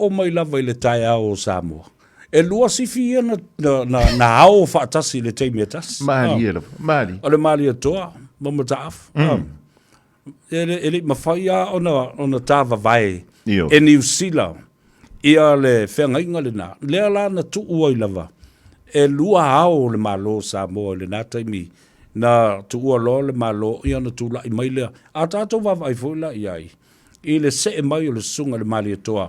Oo mai lava i le taeao o Samoa, e lua sifi ia na, na, na, na ao faatasi i le taimi e tasi. Malie lava, malie. O le Malietoa ma Mataafa. Mm. E, le, e le i mafai lava ona, ona tavavae Io. e Niu Sila ia le feagaiga lena. Lea la na tuu ai lava e lua ao o le Malo o Samoa i lena taimi na tuua loa le Malo ia ona tulai mai lea. A tatou vaavaai foi la i ai, i le see mai o le Susuga i le Malietoa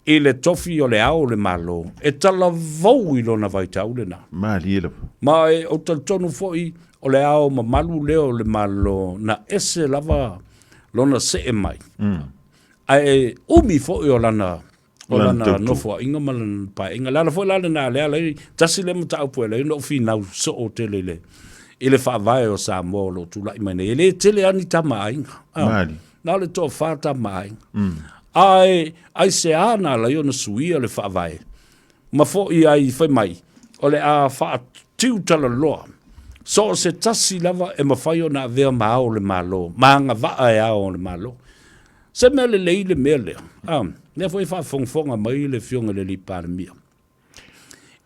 i le tofi o le Ao o le Malo, e talavou i lona vaitau lena. Malie lava. Ma e ou talitonu foi o le Ao mamalu lea o le Malo na ese lava lona see mai. Ae umi foi o lana o lana nofoaiga ma lana paeaiga. O le ala foi la lena lea ala ai, tasi lea mataupu e ala ai ona ou finau soo tele i le, i le faavae o Samoa o lo o tulai mai nei. E le tele lava ni tama aiga. Ah, na o le toafa tama aiga. Ae aisea na ala ai ona suia le faavae ma foi ai fai mai, o le a faatiu talaloa so o se tasi lava e mafai ona avea ma ao o le Malo, ma agavaa e ao o le Malo. Se mea lelei le mea lea. A, lea foi e faafogafoga mai le Afioga i le Alii Palemia.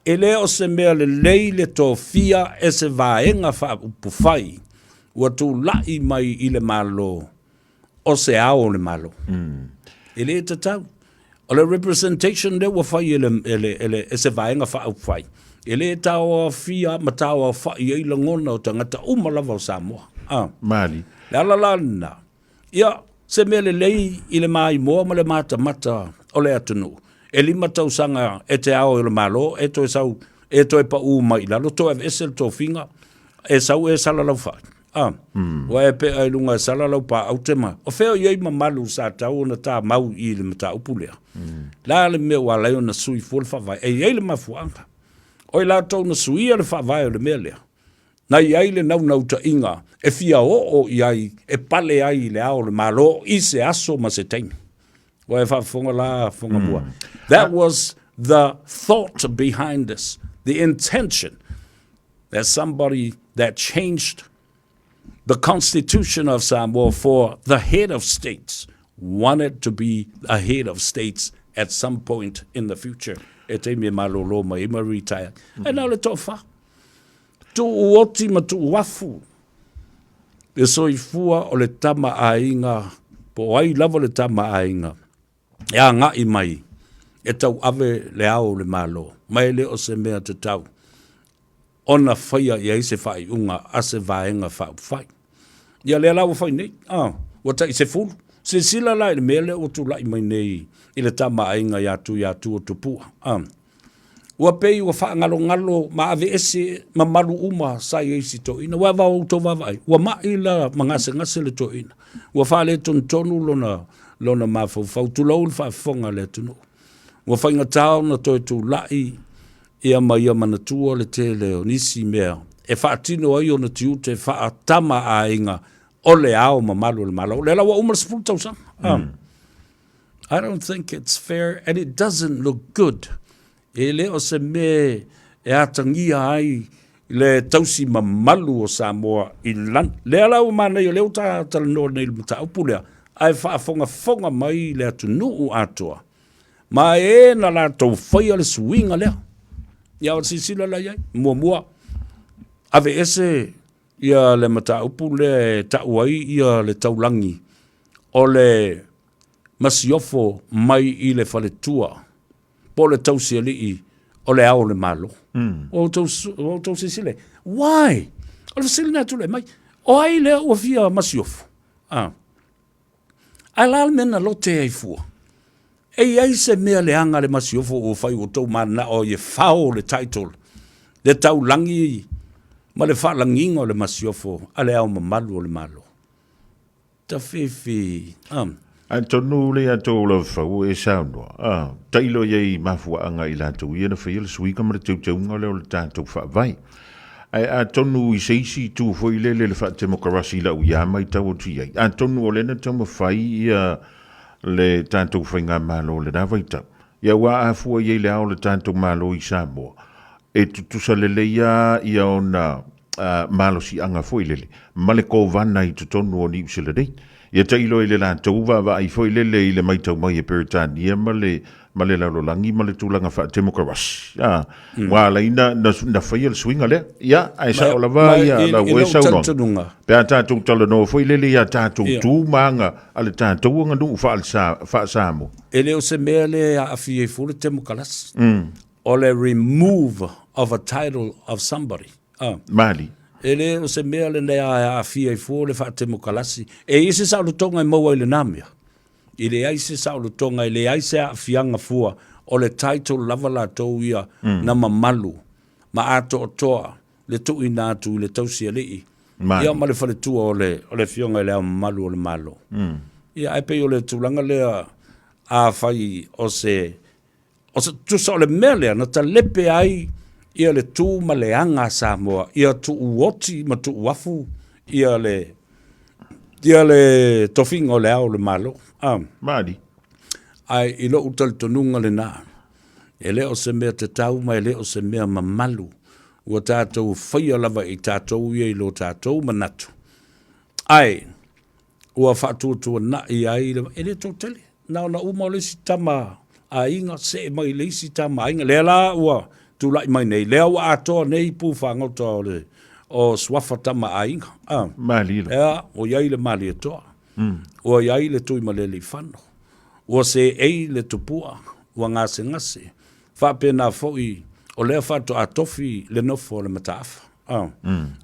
E le o se mea lelei le tofia e se vaega faaupufai ua tulai mai i le Malo o se ao o le Malo. E le tatau. O le representation lea ua fai e, le, e, le, e, le, e se vaega faaupufai, e le taoafia ma taoafa'i ai lagona o tagata uma lava o Samoa. A. Mali. Le ala la lena, Ia, se mea lelei i le maimoa ma le matamata o le atunuu, e lima tausaga e te ao e le Malo e toe sau, e toe paū mai i lalo, toe aveese le tofiga, e sau e salalau fai. A, ua e pea i luga e salalau paaute ma, o fea o i ai mamalu sa tatau ona tamau i le mataupu lea? Le a le mea ua ala ai ona sui fua le faavae? E i ai le mafuaaga. O i latou na suia le faavae o le mea lea, Na i ai le naunautaiga e fia oo i ai, e pale ai i le ao o le Malo i se aso ma se taimi. Ua e faafofoga la Fogamua. That was the thought behind this, the intention that somebody that changed the constitution of Samoa for the head of states wanted to be a head of states at some point in the future. E taimi e malolo mai ai ma retire. Ae na o le toafa. Tuu oti ma tuu afu le soifua o le tama aiga, po o ai lava le tama aiga e agai mai e tauave le ao o le Malo, ma e le o se mea tatau ona faia i ai se faaiuga a se Vaega Faaupufai. Ia lea la ua fai nei, a, ua tai 10. Silasila la i le mea lea ua tulai mai nei i le tama aiga ia Tuiatua Tupua, a. Ua pei ua faagalogalo ma aveese mamalu uma sa i ai si toeaina. Ua vao outou vaavaai, ua mai la ma gasegase le toeaina. Ua faaletonutonu lona, lona mafaufau, tulou le faafofoga a le atunuu. Ua faigata ona toe tulai ia ma ia manatua le tele o nisi mea e faatino ai ona tiute faatama aiga o le ao mamalu o le Malo. O lea la ua uma le 10 tausaga. I don't think it's fair and it doesn't look good. E le o se mea e atagia ai le tausi mamalu o Samoa i lani. Lea la ua manaia, lea ua ta talanoa nei i le mataupu lea, ae faafogafoga mai le atunuu atoa ma e na latou faia le suiga lea. Ia o le silasila la i ai, muamua, aveese ia le mataupu lea e tau ai ia le taulagi o le masiofo mai i le faletua po o le tausialii o le ao o le Malo. Ua outou, ua outou silasila i ai? Why? O le fesili lena e tulai mai. O ai lea ua fia masiofo? Ah. Ae la le mea na lote ai fua? E i ai se mea leaga le masiofo ua fai ua outou mananao ai e fao le title, le taulagi ma le faalagiga o le masiofo a le ao mamalu o le Malo. Tafefe, ah. Atonu le ato o lau fau e saunoa, ah, tailo i ai mafuaaga i latou ia na faia le suiga ma le teuteuga lea o le tatou faavae. Ae atonu i se isi itu foi lele le faatemokarasi i lau ia matau atu i ai, atonu o lea na taumafai ia le tatou faigamalo i lena vaitau, ia ua afua i ai le ao o le tatou Malo i Samoa, e tutusa lelei lava ia ona malosiaga foi lele ma le kovana i totonu o Niu Sila nei. Ia tailo i le latou vaavaai foi lele i le matau mai e Peretania ma le ma le lalolagi ma le tulaga faatemokarasi, a, ua ala ai na, na, na faia le suiga lea. Ia, ae sao lava ia lau e saunoaga. Pe a tatou talanoa foi lele ia tatou tu ma aga a le tatou aganuu faa-Samoa. E le o se mea lea e aafia ai fua le temokarasi. O le remove of a title of somebody. Mali. E le o se mea lea e aafia ai fua le faatemokarasi. E i ai se saolotoga e maua i lena mea. E leai se saolotoga, e leai se aafiaga fua, o le title lava latou ia na mamalu ma atoatoa le tuuina atu i le tausialii ia ma le faletua o le o le Afioga i Le Ao Mamalu o le Malo. Ia ae pei o le tulaga lea, afai o se o se tusa o le mea lea na talepe ai ia le tu ma le aga a Samoa ia tuuoti ma tuuafu ia le ia le tofiga o le Ao o le Malo. Ah. Malie. Ae i lou talitonuga lena, e le o se mea tatau ma e le o se mea mamalu ua tatou faia lava i tatou ia i lo tatou manatu. Ae ua faatuatuanai ai le, e le toatele, na ona uma o le isi tama aiga see mai le isi tama aiga, lea la ua tulai mai nei, lea ua atoa nei pu fagota o le o suafa tama aiga. Ah. Malie. Ea, ua i ai le Malietoa, ua i ai le Tuimalealiifano, ua seei le Tupua, ua gasegase, Faapena foi, o lea faatoa tofi le nofo o le mataafa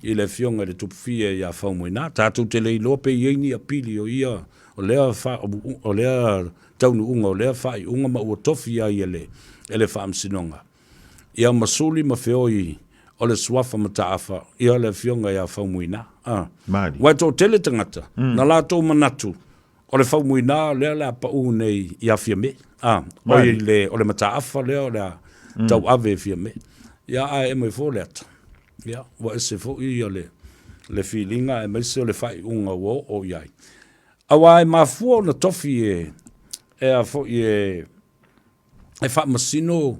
i le Afioga i le Tupufia ia Faumuina. Tatou te le iloa pe i ai ni apili o ia, o lea o lea taunuuga, o lea faaiuga ma ua tofi ai e le, e le Faamasinoga. Ia ma suli ma feoi o le suafa mataafa ia le Afioga ia Faumuina. Aua e toatele tagata na latou manatu O le faumuina lea o le a pau nei ia Fiame. A, oi le, o le mataafa lea o le a tauave e Fiame. Ia, ae e mai foi le ata. Ia, ua ese foi ia le, le filiga aemaise o le faaiuga ua oo i ai. Aua e mafua ona tofi e, e a foi e, e faamasino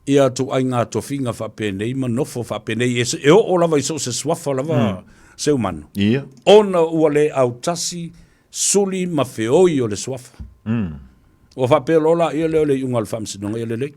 ia ituaiga tofiga faapenei ma nofo faapenei e, e oo lava i so o se suafa lava mm. Seumanu. Yeah. Ona ua le autasi suli ma feoi o le suafa. Ua faapea loa laia lea o le iuga o le faamasinoga, ia lelei.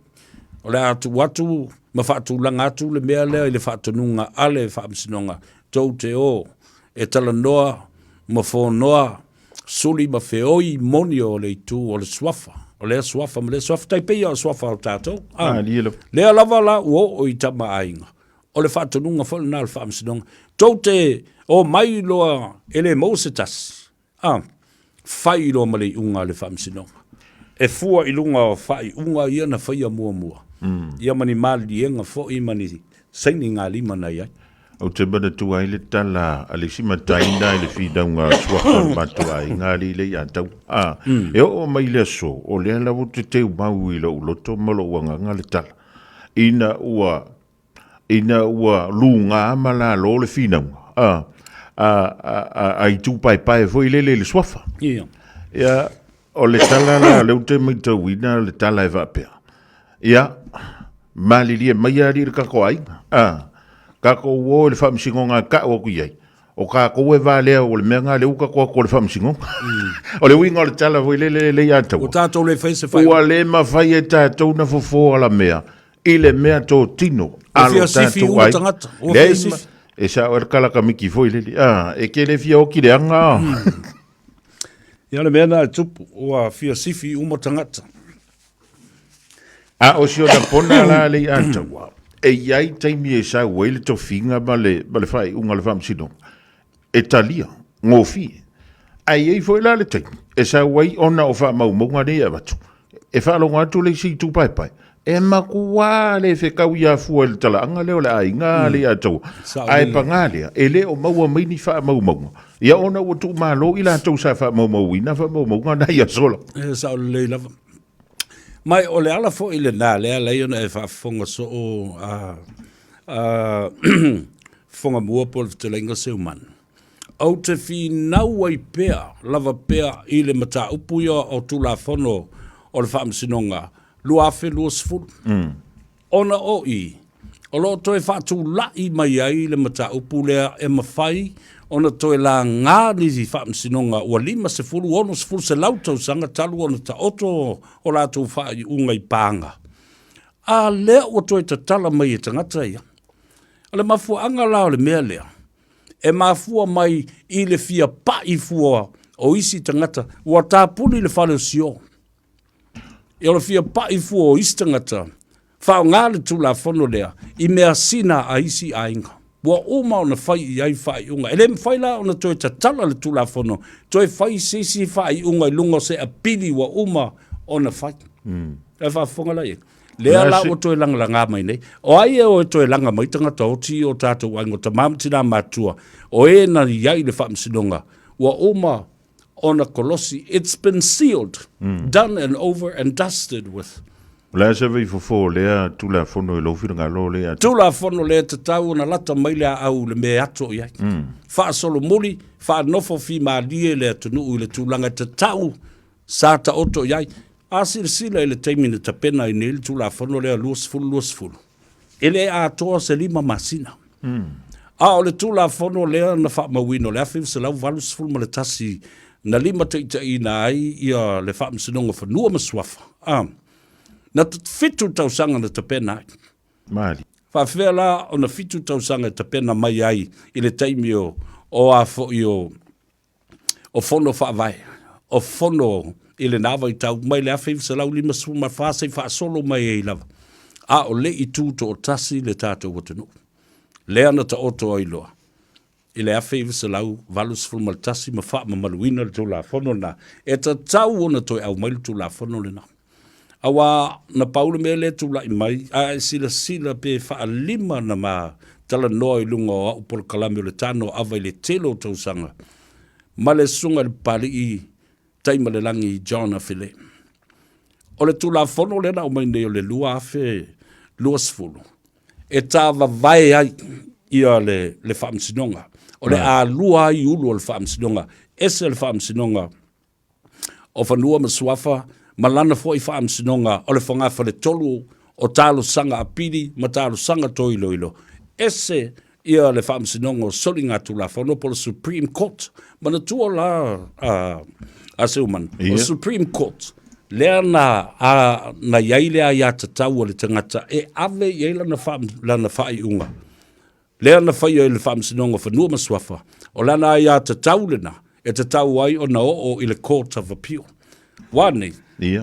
O le a tuu atu ma faatulaga atu le mea lea i le faatonuga a le faamasinoga, tou te o e talanoa ma fonoa suli ma feoi moni o le itu o le suafa, o lea suafa ma lea suafa, tai pei o suafa o tatou. Ah, lea lava la ua oo i tama aiga. O le faatonuga foi lena o le faamasinoga. Tou te o mai loa e le maua se tasi, ah, fai loa ma le iuga a le faamasinoga. E fua i luga o faaiuga ia na faia muamua. Ia ma ni maliliega foi ma ni sainigalima na i ai. Ou te manatua ai le tala a le isi matai na i le finauga a suafa o le matou aiga alii le ia tau. A, e oo mai le aso, o lea lava ou te teumau i lou loto ma lou agaga le tala. Ina ua, ina ua luga ma lalo le finauga, a, a, a, a, a itu paepae foi lele i le suafa. Ia. Ia, o le tala la lea ou te matauina le tala e faapea. Ia, malilie mai alii le tatou aiga, a, tatou o i le faamasinoga e tau atu i ai, o tatou e valea o le mea lena lea ua tatou o atu i le faamasinoga. O le uiga o le tala foi lele lea ia taua. Ua tatou le faia se faaiuga. Ua le mafai e tatou na fofo alamea i le mea totino a lo tatou aiga. Ua fia sifi. E sao e le kalakamiki foi lele, a, e ke le fia oki le aga. Ia o le mea lena e tupu, ua fia sifi uma tagata. A o si ona pona la le ia taua, e i ai taimi e sau ai le tofiga ma le, ma le faaiuga o le faamasinoga, e talia, gofie. Ae i ai foi la le taimi e sau ai ona o faamaumauga nei e avatu, e faalogo atu le isi itu paepae, e matua le fetau ia fua i le talaaga lea o le aiga le ia taua. Ae paga lea, e le o maua mai ni faamaumauga, ia ona ua tuumalo i latou sa faamaumauina faamaumauga na ia sola. E sao lelei lava. Ma o le ala foi lena lea ala ai ona e faafofoga soo a a fofoga mua po o le fetalaiga Seumanu. Ou te finau ai pea lava pea i le mataupu ia o Tulafono o le Faamasinoga 2020. Ona o i, o lo o toe faatulai mai ai le mataupu lea e mafai ona toe laga ni faamasinoga ua 50, 60, 100 tausaga talu ona taoto o latou faaiuga i paga, a lea ua toe tatala mai e tagata ia. O le mafuaaga la o le mea lea, e mafua mai i le fia pai fua o isi tagata ua tapuni le fale o Sio. Ia o le fia pai fua o isi tagata, faaaoga le Tulafono lea i measina a isi aiga. Ua uma ona fai i ai faaiuga. E le mafai la ona toe tatala le Tulafono, toe fai se isi faaiuga i luga o se apili ua uma ona fai. Mm. E faafofoga la i ai. Lea la ua toe lagalaga mai nei. O ai e o e toe laga mai tagata oti i o tatou aiga, o tama ma tina matutua, o e na i ai i le faamasinoga, ua uma ona kolosi. It's been sealed, mm. done and over and dusted with. O le a se vaifofo o lea Tulafono i lou finagalo lea? Tulafono lea tatau ona lata mai le aau i le mea e ato i ai. Mm. Faasolomuli, faanofo fimalie le atunuu i le tulaga e tatau sa taoto i ai. A silasila i le taimi na tapena ai nei le Tulafono lea 2020, e le atoa se 5 masina. Mm. A o le Tulafono lea na faamauina o le 1981 na limataitaiina ai ia le Faamasinoga o Fanua ma Suafa, a, na 7 tausaga na tapena ai. Malie. Faafefea la ona 7 tausaga e tapena mai ai i le taimi o, o a foi o, o fono faavae, o fono i lena vaitau mai le 1954 seia faasolo mai ai lava, a o le i tutoatasi le tatou atunuu. Lea na taoto ai loa i le 1981 ma faamamaluina le Tulafono lena, e tatau ona toe aumai le Tulafono lena. Aua na pau le mea lea e tulai mai, a e silasila pe faalima na ma talanoa i luga o au polokalame o le tano ava i le tele o tausaga ma le susuga i le Papalii Taimalelagi John Afele. O le Tulafono lea na aumai nei o le 2020, e tavavae ai ia le, le faamasinoga. O le a lua ai ulu o le faamasinoga, ese le faamasinoga o Fanua ma Suafa ma lana foi faamasinoga o le fogafale-tolu o talosaga apili ma talosaga toiloilo, ese ia le faamasinoga o soligatulafono po o le Supreme Court. Manatua la a, a Seumanu, o le Supreme Court, lea na, a, na i ai le aiatatau a le tagata e ave i ai lana, faa, lana faaiuga. Lea na faia i le Faamasinoga o Fanua ma Suafa, o lana aiatatau lena e tatau ai ona oo i le Court of Appeal. Ua nei,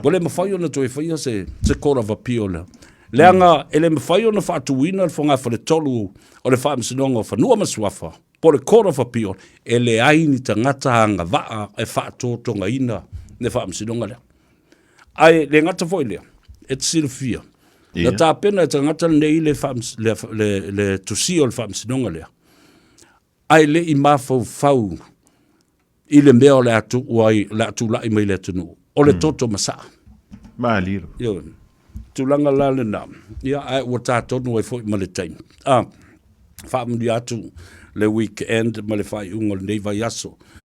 ua le mafai ona toe faia se, se Court of Appeal lea. Leaga e le mafai ona faatuina le fogafaletolu o le Faamasinoga o Fanua ma Suafa, po o le Court of Appeal, e leai ni tagata agavaa e faatotogaina le Faamasinoga lea. Ae le gata foi lea, e te silafia, na tapena e tagata lenei le, le, le, le tusia o le faamasinoga lea, ae le i mafaufau i le mea o le a tuu ai, o le a tulai mai le atunuu, o le mm. toto masaa. Malilo. Ioe. Tulaga la lena, ia, ae ua ta tonu ai foi ma le taimi. Ah, faamanuia atu le weekend ma le faaiuga o lenei vaiaso.